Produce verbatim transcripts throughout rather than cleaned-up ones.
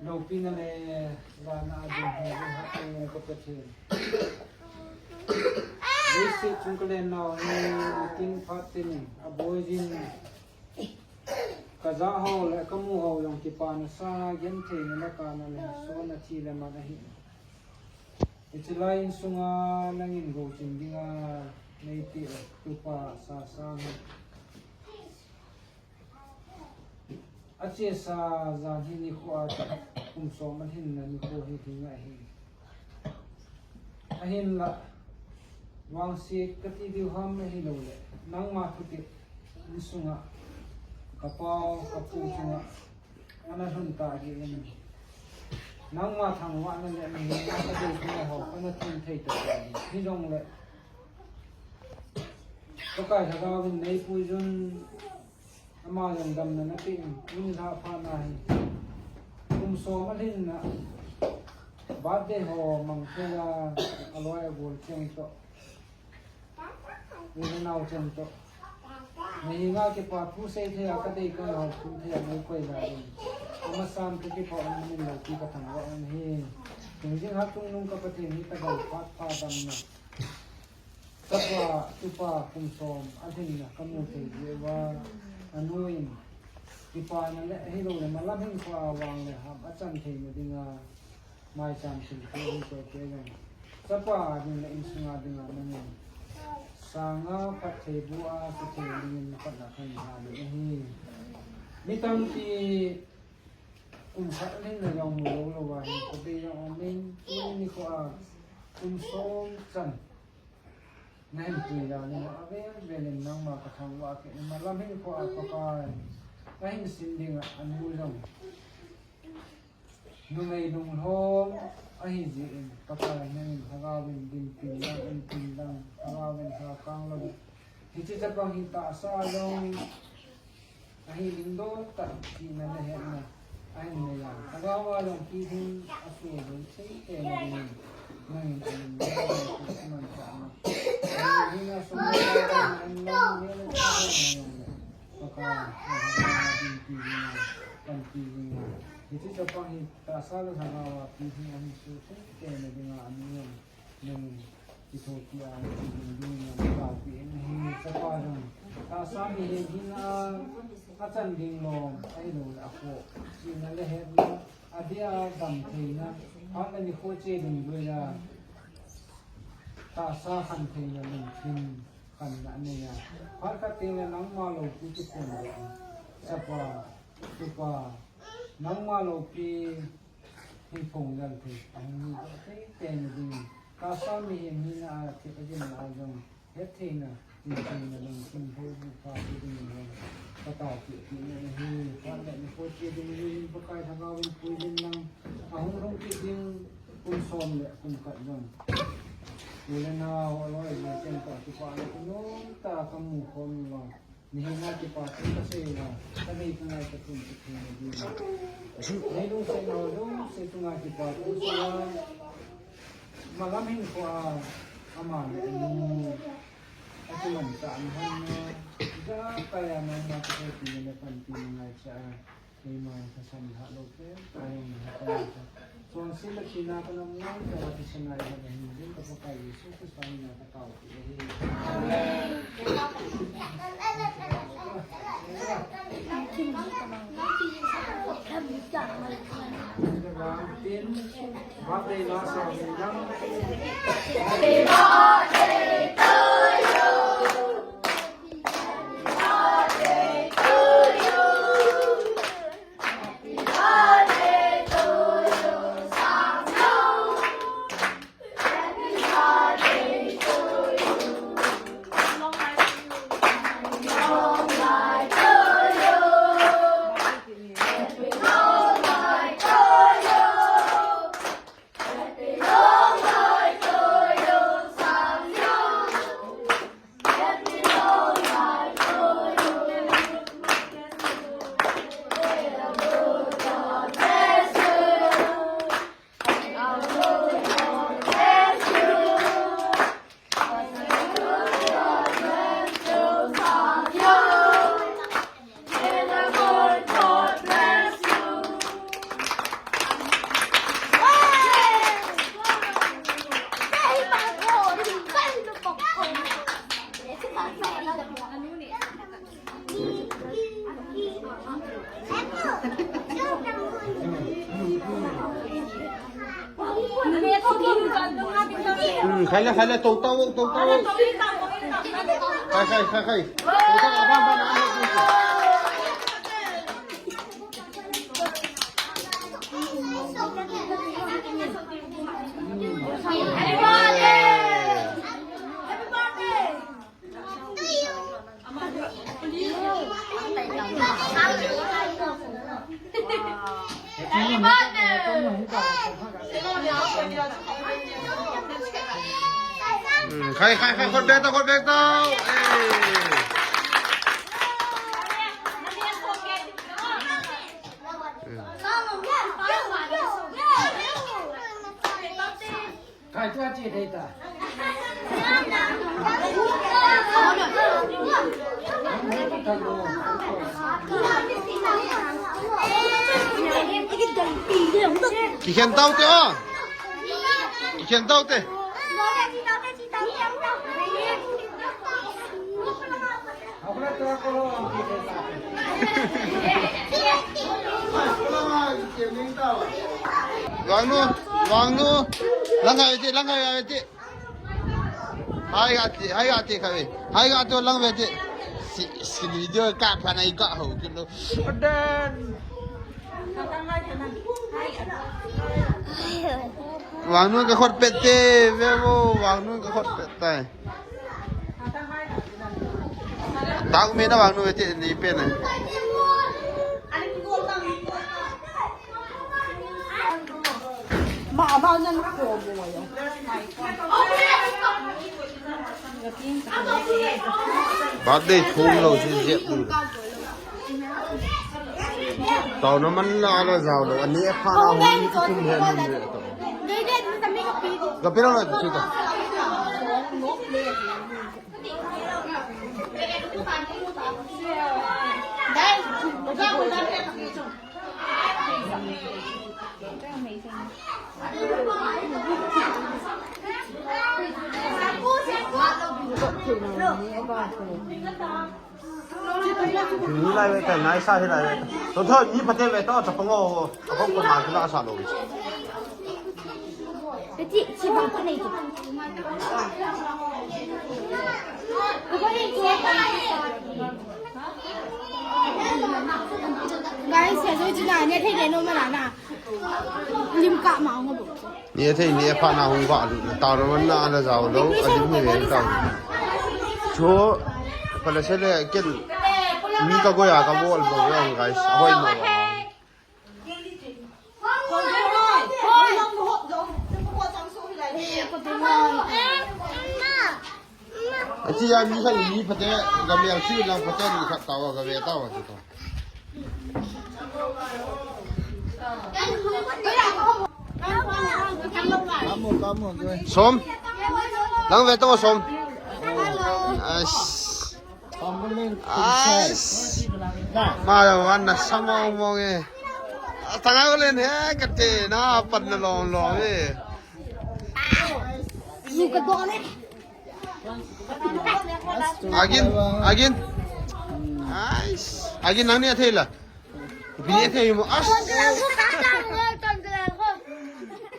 Loupina le lana a ding hi, ha, ka Pathen. Leiset chung ka len nau hi, kin phat tin, a boi jin. Ka ja ho le ka mu ho jong kipana sa, gentheina le kana le, sona thi le man ahi. Hiche lai insunga nangin gouchin dinga, nei ti tupa sa sa hi. Achesa jan hi nikho a, kum som alhinna nikho hi ding ahi. Ahinla, vangset kati diu ham ahilouleh, nangma thutep insunga, ka pau, ka pu chunga, ana lhun ta ahi in. Nangma thangvahna le mihem a ka dei thei ho, kana thum thei ta ahi. Hijongle, Pakai Lhagao in nei puijin, ama jong damna napeh in, nilhah phat nahi. Kum som alhinna, birthday ho mang thei a, aloi agol cheng toh, u le nao cheng toh, na henga kipa thu sei thei a, ka dei ka ho thum thei a, nei koi lai in. Amasan ka kipa um min loupi ka thangvah um hi. Hingjing Hatchungnung ka Pathen, hitabang phat pha damna, chapa, tupa kum som alhinna ka mu thei jeh uva, anu in kipana le ahilouleh malam hinkho a vang le ham achan theina dinga, maicham thilpeh hinkho te jong, chapa a ding le insunga dinga nangin sanga phattheiboh a kithei dingin phatna kahin ngen ahi. Mi tampi kum khat alhinna jong mu lou lou a hin, ka bei jong um in, tuni nikho a kum som chan nahin pui jal in, avel vel in nangma ka thangvah kit in, malam hinkho a Pakai, kahin sim dinga anu jong numei lunglhom ahi jeh in, Pakai nangin Lhagao in dinpin lang, inpin lang, Lhagao in lhakang lou. Hiche chapang hi tahsa jong ahi, lungdon tah tina le hetna ahin nei a, Lhagao a jong pilhing asoh jing thei tena dingin, nangin alungdon tah in manchah na. Alungdon a sum le pai a, alungdon a sum le pai a, Pakai, Lhagao a dinpi jing a, panpi jing a. Hiche chapang hi tahsa le Lhagao a pilhing ahin soh thei tena dinga, anu jong nangin kithopi a, kiding ding in nang taopi in ahi. Chapa jong tahsa mihem hina, achan ding lom ahilouleh akhoh, chihna le hetna, adeh a damtheina, phat le nikho che ding jeh a tahsa khantheina lungthim khanna anei a, phat khat teng le nangma loupi kiphong le, chapa, tupa, nangma loupi hin phong jal thei, ahung hi doh thei tena dingin, tahsa mihem hina a thip ajilna a jong hettheina, dintheina lungthim houbu pha dingin jong ka taopeh kit in ahi. Phat le nikho che ding jeh in Pakai Lhagao in puijin lang, ahung lhung kit ding kum som le kum khat jong, u le nao, aloi le cheng toh kipana kinom tah a ka mu khom uva, mihem a kipa thu ka sei uva, ka dei ka ngai ka thum ka thum na ding. Nei lungset nau jouse chunga kipa thu sei uva, malam hinkho a ama le anu akimanchah na hon na, ijakai a nangma kithopi na le panpina ngaicha a, keima in thasam lhah lou pen, ka jong na ha ka jong ka. Chonset le thina ka nam ngai tah a thisan a ihet ahi jing ka Pakai Jesu Christa mina ka taopeh ahi. Amen. Birthday la sa ding lang. Khai le, khai le, tou tao, tou tao. Khai, khai, khai, khai. Tou tao, aban, aban, aban. Happy birthday! Happy birthday! Khai, khai, khai, khut beng tao, khut beng tao. Khai tua chi dei ta. Kikhen tao te o. Kikhen tao te. Vangnu, vangnu. Lang hai ti, lang hai ti. Hai ga ti, hai ga ti khavi. Hai ga tu lang ve ti. Si, si video ka pha nai ka ho kilo. Vangnu ka khut pet te, ve vo, vangnu ka khut pet tai. Tao me na vangnu ve ti ni pe na. Ma, ma, nan ko mo ya. Birthday thum lou si jep. Tao na man la la jao lou. Ani e pha na ho ni kum he ni le to. Ga pe la na chu ta. Ni lai ve ta, nai sa hi lai ve ta. To tho, ni phate ve ta, chapang o, a ko ko ma ki la sa lou. Ti, ti bang ko nei ti. Guys, ya zo ji na, ni thei de no ma na na. Lim ka ma ngo bo. Ni thei ni pha na hung va lu na ta ro na na jao lou, a lim ni ve ta. Cho, pala se le ken. Ni ka go ya ka bol bo ya guys. Hoi mo. Achi ya mi khat ni phate, ga mi al si lang phate ni khat tao ga ve tao ti tao. Som. Lang ve tao som. As. As. Ma ya wan na sama mong e. Tangai ulen he kate na pan na long long e. Yu ka don e. Agin, agin. Nice. Agin nang ni athei la. Bi athei mo. As.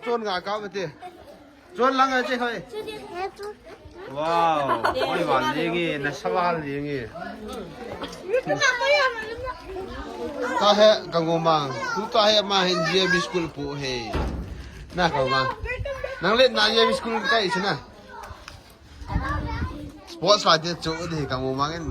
Chon nga ka mate. Chon lang ache khoi. Wow. Oi wan lingi, na sawal lingi. Ta he ka ngomang. Tu ta he ma hin je biscuit pu he. Na ka ma. Nang le na je biscuit kai sina. Sports la te chu di ka mu mangin.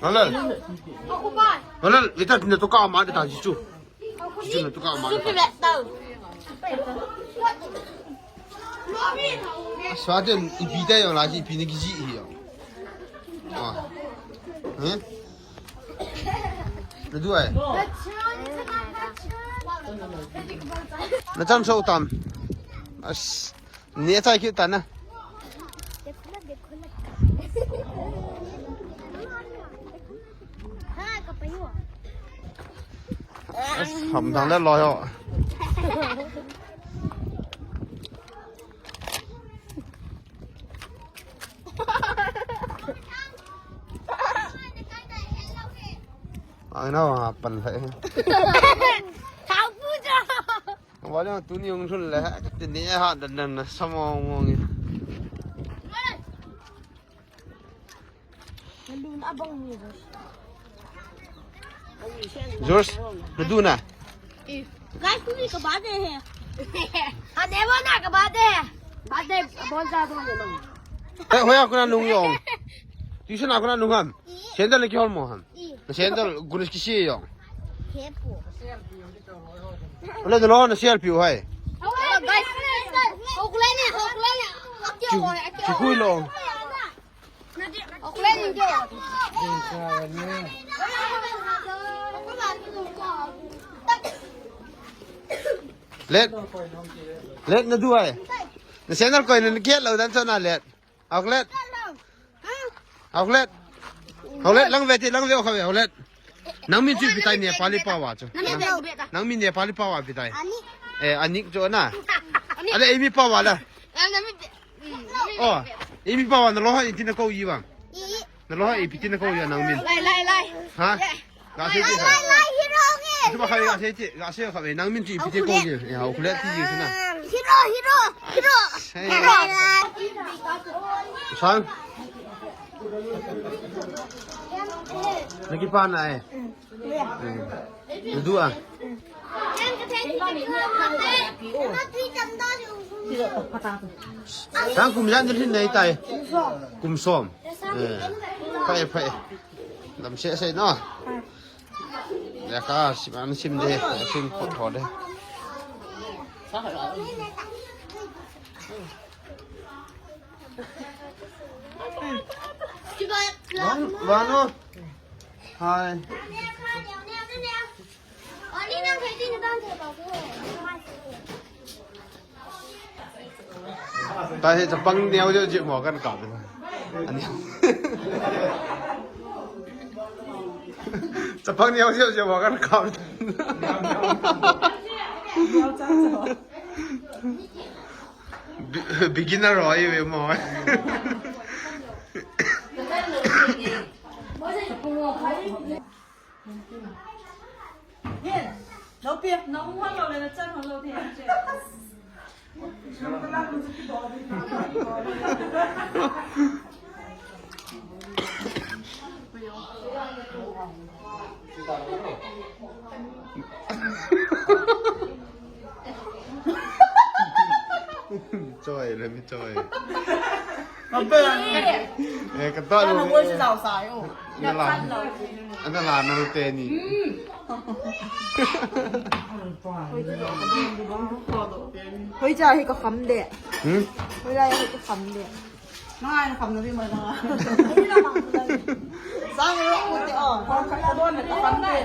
Halal. Halal, ita tina to ka ma de ta ji chu. Ji chu na to ka ma de ta. Sa te ipi te yo la ji ipi ni ki ji hi yo. Ah. Heh? Na du ai. Na chan so tam. As, ni chai ki ta na. As, ham dang le lo yo. Ang na wa pan le. Thau pu ja. Wala tuni hung lhun le, ka tini ha dan dan na sa mong mong e. Nalun abang ni Josh. Josh, nadun na? Eh, guys, tuni ka birthday hai. Ha, Devon na ka birthday hai. Birthday, abon sa abon na. Eh, hoiya kona nung jong. Tuition a kona nung ham. Sandal na kihol mo ham. Na sandal gunis kisi jong. Kepo. Ole, nalo na selfie u hai. Hello, guys. Hokulai ni, hokulai ni. Ki, kikhui lo. Hokulai ni, kyo. Let. Let, nadu hai. Na sandal koi na kihet lo dan chona Let. Haulet. Haulet. Haulet, lang ve ti, lang ve o kha ve, Haulet. Nang min chu ipi tai Nepali paova chu. Nang min Nepali paova ipi tai. Eh, Anik chu na. Ale, eimi paova la. Oh, eimi paova na lo ha ipi tina kou ji vang. Na lo ha ipi tina kou ji nang min. Lai, lai, lai. Ha? Ga sei ti. Lai, lai, hero nge. Chu ba khai ga sei ti, ga sei kha ve, nang min chu ipi ti kou ji. Eh, Haulet ti ji na. Hero, hero, hero. Sei. Hero. Sang. Na kipa na eh. Eh. Na du a. Sang kum jan ni lhin nei tai. Kum som. Eh. Phai, phai. Lam se se no. Lekha sim an sim de, sim phot ho de. Vano. Hai. Tahi chapang neo jo ji mo kan ka. Ani. Chapang neo jo ji mo kan ka. Be-, beginner ho ive mo. Yin, lo pi. Nong hon lo le na chan hon lo the. Choi, let me choi. Abe. Eh, kata lo. Ana mo si sao sai o. Ana la. Ana la na lo te ni. Hoi ja hi ka kham de. Hmm? Hoi ja hi ka kham de. Ngai na kham na bi ma na. Sang lo ko te o. Ka don ka kham de.